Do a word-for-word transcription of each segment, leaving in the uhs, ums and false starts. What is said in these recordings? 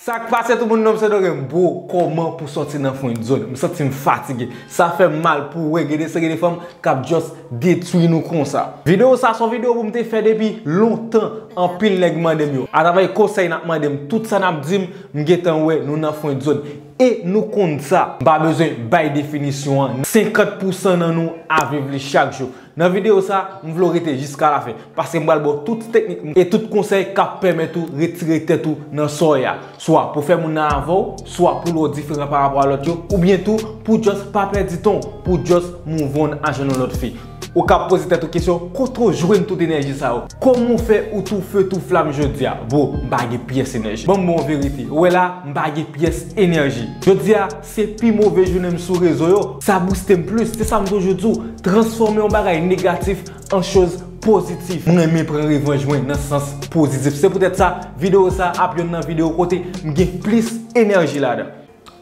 Sa k pase tout moun, non m se Dorem. Bro, kòman pou sòti nan friendzone? M santi m fatige. Sa fè m mal pou wè gen de seri de fanm k ap just detwi nou konsa. Videyo sa se yon videyo pou m te fè depi lontan. Anpil nèg mande m yo. Atravè konsèy n ap mande m, tout sa n ap di m, m gentan wè nou nan friendzone. E nou konn sa. M pa bezwen bay definisyon an. Senkant pousan nan nou ap viv li chak jou. Nan videyo sa, m vle w rete jiska lafen, paske m pral ba w tout teknik e tout konsèy k ap pèmèt ou retire tèt ou nan sa w ye a. Swa pou fè moun nan avè w, swa pou l wè w diferan pa rapò a lòt yo, oubyen tou pou just pa pèdi tan w, pou just move on a jwenn yon lòt fi. Ou ka ap poze tèt ou kesyon, kote w jwenn tout enèji sa yo? Kòman w fè ou tou fe tou flam jodi a? Bro, m pa gen pyès enèji. Ban m ba w verite. Ou wè la, m pa gen pyès enèji. Jodi a, se pi move jounen m sou rezo yo. Sa booste m plis. Se sa m toujou di w. Transfòme yon bagay negatif an choz pozitif. Mwen renmen pran revanj mwen nan sans pozitif. Se poutèt sa, videyo sa ap yonn nan videyo kote m gen plis enèji ladan.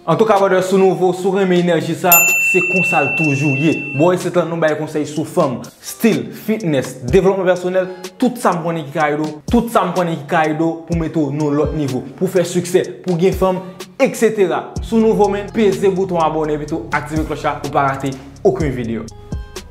Antouka, brother, si w nouvo, si w renmen enèji sa, se konsa l toujou ye. Bò isit lan, nou bay konsèy sou fanm, stil, fitness, devlopman pèsonèl, tout sa m konnen ki ka ede w, tout sa m konnen ki ka ede w pou mete w nan yon lòt nivo, pou fè siksè, pou gen fanm, et cetera. Si w nouvo, man, peze bouton abòne epi tou aktive klòch la pou w pa rate okenn videyo.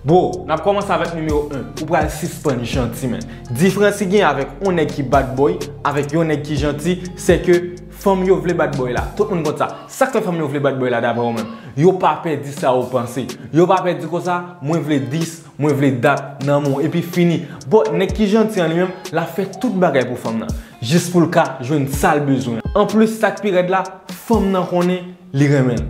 Bro, n ap kòmanse avèk nimewo en. Ou pral sispann janti, man. Diferans ki gen avèk yon nèg ki bad boy avèk yon nèg ki janti, se ke fanm yo vle bad boy la. Tout moun konn sa. Sa k fè fanm yo vle bad boy la, daprè w menm? Yo pa pè di sa yo panse. Yo pa pè di konsa, mwen vle dis, mwen vle dat nan men w, epi fini. But, nèg ki janti an li menm, l ap fè tout bagay pou fanm nan. Jis pou l ka jwenn sa l bezwen. Anplis, sa k pi rèd la, fanm nan konnen li renmen l.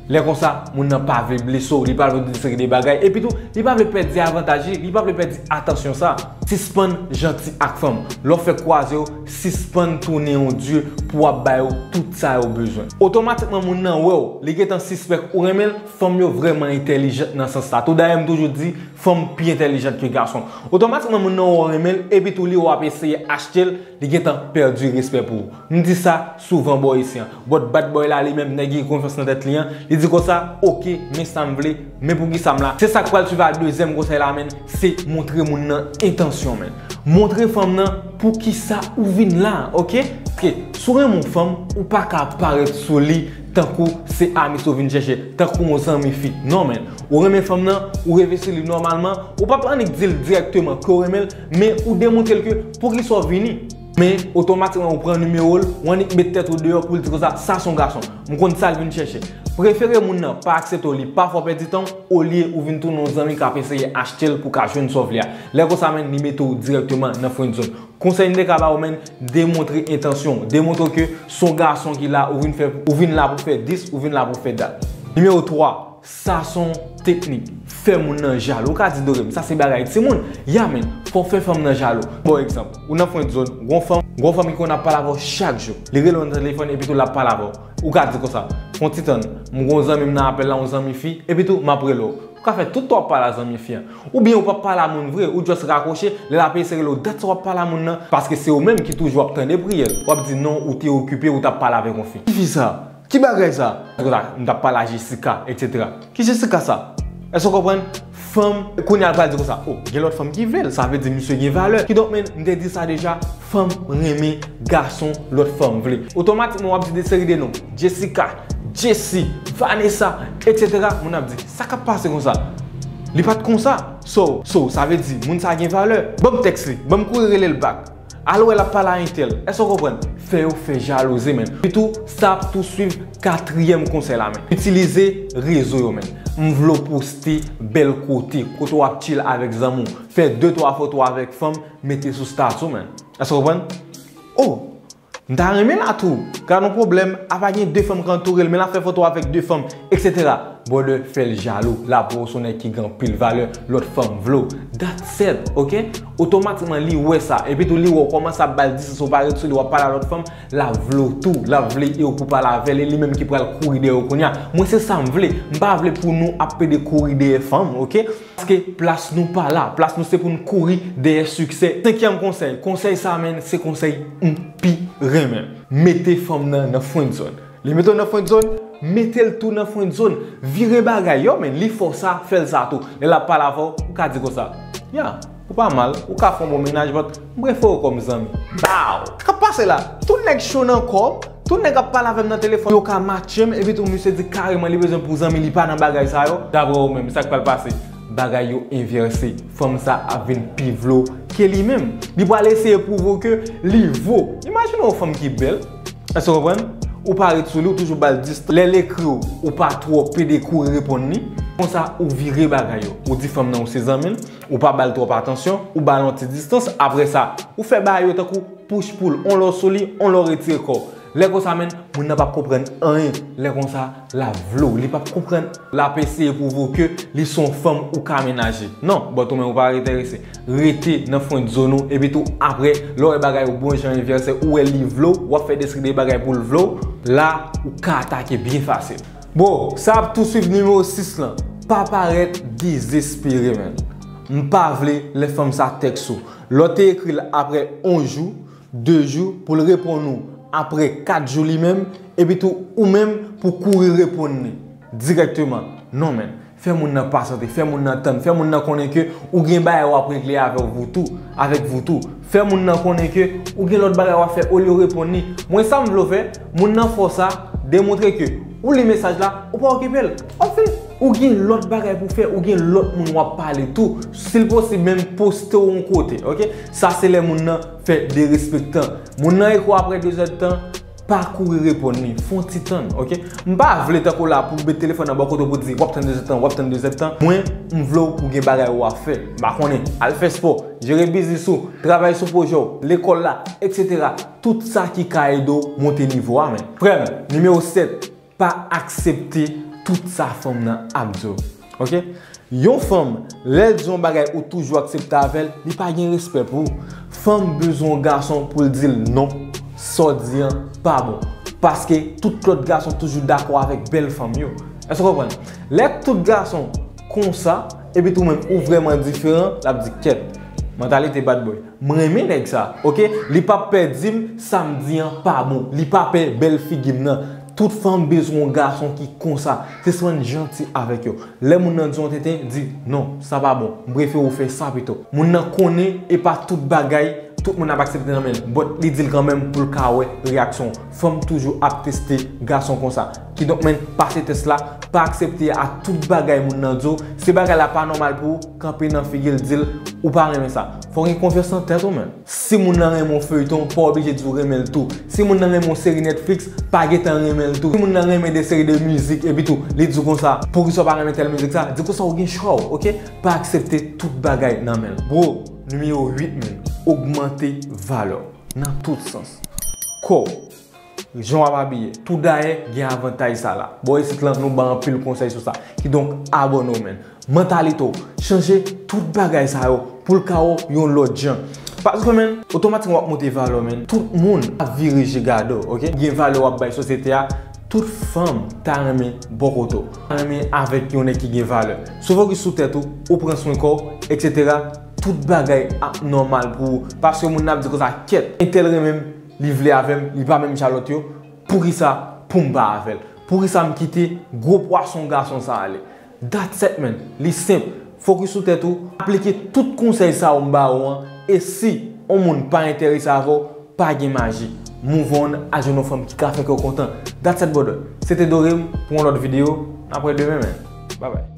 Lè konsa, moun nan pa vle blese w, li pa vle di seri de bagay. Epi tou, li pa vle pèdi avantaj li, li pa vle pèdi atansyon sa. Sispann janti ak fanm. Lè w fèk kwaze yo, sispann tounen yon dye pou w ap ba yo tout sa yo bezwen. Otomatikman, moun nan wè w, li gentan sispèk ou renmen l, fanm yo vrèman entèlijant nan sans sa tou. Dayè, m toujou di, fanm pi entèlijant ke gason. Otomatikman, moun nan wè w renmen l, epi tou li wè w ap eseye achte l, li gentan pèdi respè pou ou. M di sa souvan bò isi an. But bad boy la li menm, nèg ki gen konfyans nan tèt li an, li di konsa, oke, men sa m vle, men poukisa m la. Se sa k pral swiv a dezyèm konsèy la, man, se montre moun nan entansyon, man. Montre fanm nan poukisa ou vin la, oke? Paske si w renmen yon fanm, ou pa ka parèt sou li tankou se amis ou vin chèche, tankou yon zanmi fi. Non, man. Ou renmen fanm nan, ou reve sou li nòmalman, ou p ap annik di l dirèkteman ke w renmen l, men ou demontre l ke poukisa w vini. Men, otomatikman, ou pran nimewo l, ou annik met tèt ou deyò pou l di konsa, sa se yon gason. M konn sa l vin chèche. Prefere moun nan pa aksepte w, li pa fè w pèdi tan w, olye ou vin tounen yon zanmi k ap eseye achte l pou w ka jwenn sa w vle a. Lè konsa, man, li mete w dirèkteman nan friendzone. Konsèy m te ka ba w, man, demontre entansyon w. Demontre w ke se yon gason ki la, ou vin fè, ou vin la pou fè dis, ou vin la pou fè dat. Nimewo twa, sa se yon teknik. Fè moun nan jalou. Ou ka di, Dorem, sa se bagay timoun. Ya, man, fò w fè fanm nan jalou. Bon egzanp, ou nan friendzone, gon fanm, gon fanm ki konn ap pale avè w chak jou. Li rele w nan telefòn epi tou l ap pale avè w. Ou ka di konsa, fè yon ti tann, m gon zanmi m nan apèl la, yon zanmi fi, epi tou m ap rele w. Ou ka fè tout tan w ap pale a zanmi fi an. Oubyen ou p ap pale a moun vre, ou just rakwoche, lè l ap eseye rele w, dat sa w ap pale a moun nan, paske se ou menm ki toujou ap tande priyè l. W ap di non, ou te okipe, ou t ap pale avèk yon fi. Ki fi sa? Ki bagay sa? M t ap pale a Jessica, et cetera. Ki Jessica sa? Èske w konprann? Fanm, kounye a l pral di konsa, o, gen lòt fanm ki vle l, sa vle di misye gen valè. Kidonk, man, m te di sa deja, fanm renmen gason lòt fanm vle. Otomatikman, w ap di de seri de non. Jessica, Jessie, Vanessa, et cetera. Moun ap di, sa k ap pase konsa? Li pa t konsa. So, so, sa vle di, moun sa gen valè. Ban m tèks li, ban m kouri rele l back. Al wè l ap pale a entèl. Èske w konprann? Fè yo fè jalouzi, man. Epi tou, sa ap tou swiv katriyèm konsèy la, man. Itilize rezo yo, man. M vle w poste bèl kote, kote w ap chill avèk zanmi w. Fè de twa foto avèk fanm, mete sou stati w, man. Èske w konprann? O! M ta renmen la tou. Gad yon pwoblèm, apa gen de fanm k antoure l, men l ap fè foto avèk de fanm, et cetera. Brother, fè l jalou, l ap wè w se yon nèg ki gen anpil valè, lòt fanm vle w. That's it, oke? Otomatikman, li wè sa. Epi tou, li wè w kòmanse ap ba l distans, ou pa ret sou li, w ap pale a lòt fanm, l ap vle w tou, l ap vle e w pou pale avè l, e li menm ki pral kouri dèyè w kounye a. Mwen, se sa m vle. M pa vle pou nou ap pede kouri dèyè fanm, oke? Paske plas nou pa la. Plas nou se pou n kouri dèyè siksè. Senkyèm konsèy. Konsèy sa, man, se konsèy m pi renmen. Mete fanm nan nan friendzone. Li mete w nan friendzone, mete l tou nan friendzone. Vire bagay yo, man, li fè w sa, fè l sa tou. Lè l ap pale avè w, ou ka di konsa, ya, ou pa mal, ou ka fè yon bon mennaj, but m prefere w kòm zanmi. Bow! Sa k ap pase la? Tout nèg cho nan kò w, Tout nèg ap pale avè m nan telefòn, yo ka matche m, epi tou misye di kareman li bezwen pou zanmi li pa nan bagay sa yo. Daprè ou menm, sa k pral pase? Bagay yo envèse. Fanm sa ap vin pi vle w ke li menm. Li pral eseye pwouve w ke li vo. Imajine yon fanm ki bèl. Èske w konprann? Ou pa ret sou li, ou toujou ba l distans. Lè l ekri w, ou pa twò pede kouri reponn li. Konsa, ou vire bagay yo. Ou di fanm nan ou se zanmi l, ou pa ba l twòp atansyon, ou ba l yon ti distans. Apre sa, ou fè bagay yo tankou push pull, on lè w sou li, on lè w retire kò w. Lè konsa, menn, moun nan p ap konprann anyen. Lè konsa, l ap vle w. Li p ap konprann. L ap eseye pwouve w ke li se yon fanm ou ka menaje. Non, but ou menm ou pa enterese. Rete nan friend zone ou, epi tou apre, lè w wè bagay yo bon jan envèse, ou wè li vle w, w ap fè de seri de bagay pou l vle w, la, ou ka atake byen fasil. Bon, sa ap tou swiv nimewo sis lan. Pa parèt dezespere, menn. M pa vle lè fanm sa tèks ou. Lè w te ekri l apre yon jou, de jou, pou l reponn ou apre kat jou li menm, epi tou ou menm pou kouri reponn li dirèkteman. Non, menn. Fè moun nan pasyante, fè moun nan tann, fè moun nan konnen ke ou gen bagay w ap regle avè w tou, avèk vou tou. Fè moun nan konnen ke ou gen lòt bagay w ap fè olye w reponn li. Mwen, sa m vle w fè, moun nan fè w sa, demontre ke ou li mesaj la, ou pa okipe l. W ap fin, ou gen lòt bagay pou fè, ou gen lòt moun w ap pale tou. Si l posib, menm poste w yon kote, oke? Sa se lè moun nan fè derespektan. Moun nan ekri w apre de zè d tan, pa kouri reponn li, fè yon ti tann, oke? M pa vle tankou la pou w met telefòn nan bò kote w pou di w ap tann de zè d tan, w ap tann de zè d tan. Mwen, m vle w pou gen bagay w ap fè. M pa konnen, al fè spò, jere biznis ou, travay sou pwojè w, lekòl la, etsetera. Tout sa ki ka ede w monte nivo a, menn. Frè m, nimewo sèt, pa aksepte tout sa fanm nan ap di w. Oke? Yon fanm, lè l di yon bagay ou toujou aksepte avè l, li pa gen respè pou ou. Fanm bezwen yon gason pou l di l non, sa w di an pa bon. Paske tout lòt gason toujou dakò avèk bèl fanm yo. Èske w konprann? Lè tout gason konsa, epi tou menm ou vrèman diferan, l ap di kèt. Mantalite bad boy. M renmen nèg sa, oke? Li p ap pè di m sa m di an pa bon. Li pa pè bèl figi m nan. Tout fanm bezwen yon gason ki konsa. Se swa n janti avèk yo. Lè moun nan di yon tenten, di, "Non, sa pa bon. M prefere w fè sa pito." Moun nan konnen e pa tout bagay tout moun ap aksepte nan men l. But li di l kanmenm pou l ka wè reyaksyon w. Fanm toujou ap teste gason konsa. Kidonk, menn, pase tès la, pa aksepte a tout bagay moun nan di w. Si bagay la pa nòmal pou ou, kanpe nan figi l, di l ou pa renmen sa. Fò w gen konfyans nan tèt ou, menn. Si moun nan renmen yon feyton, pa oblije di w renmen l tou. Si moun nan renmen yon seri Netflix, pa gentan renmen l tou. Si moun nan renmen de seri de mizik, epi tou, li di w konsa, "Poukisa w pa renmen tèl mizik sa?" Di konsa ou gen chwa w, oke? Pa aksepte tout bagay nan men l. Bro, nimewo uit, menn, ogmante valè w nan tout sans. Kò w. Jan w ap abiye. Tou dayè, gen avantaj sa la. Bò isit lan, nou ba anpil konsèy sou sa. Kidonk, abòne w, menn. Mantalite w, chanje tout bagay sa yo pou l ka wè w yon lòt jan. Paske, menn, otomatikman w ap monte valè w, menn. Tout moun ap vire je gade w, oke? Gen valè w ap bay sosyete a. Tout fanm ta renmen bò kote w. Ta renmen avèk yon nèg ki gen valè. Si w fokis sou tèt ou, ou pran swen kò w, etsetera, tout bagay ap nòmal pou ou. Paske moun nan ap di konsa, "Kèt, entèl renmen m, li vle avè m, li pa menm jan lòt yo, poukisa pou m pa avè l? Poukisa m kite gwo pwason gason sa ale?" That's it, man. Li senp. Fokis sou tèt ou, aplike tout konsèy sa yo m ba ou an, e si yon moun pa enterese avè w, pa gen maji. Move on, al jwenn yon fanm ki ka fè kè w kontan. That's it, brother. Se te Dorem pou yon lòt videyo. N ap wè demen, man. Bye bye.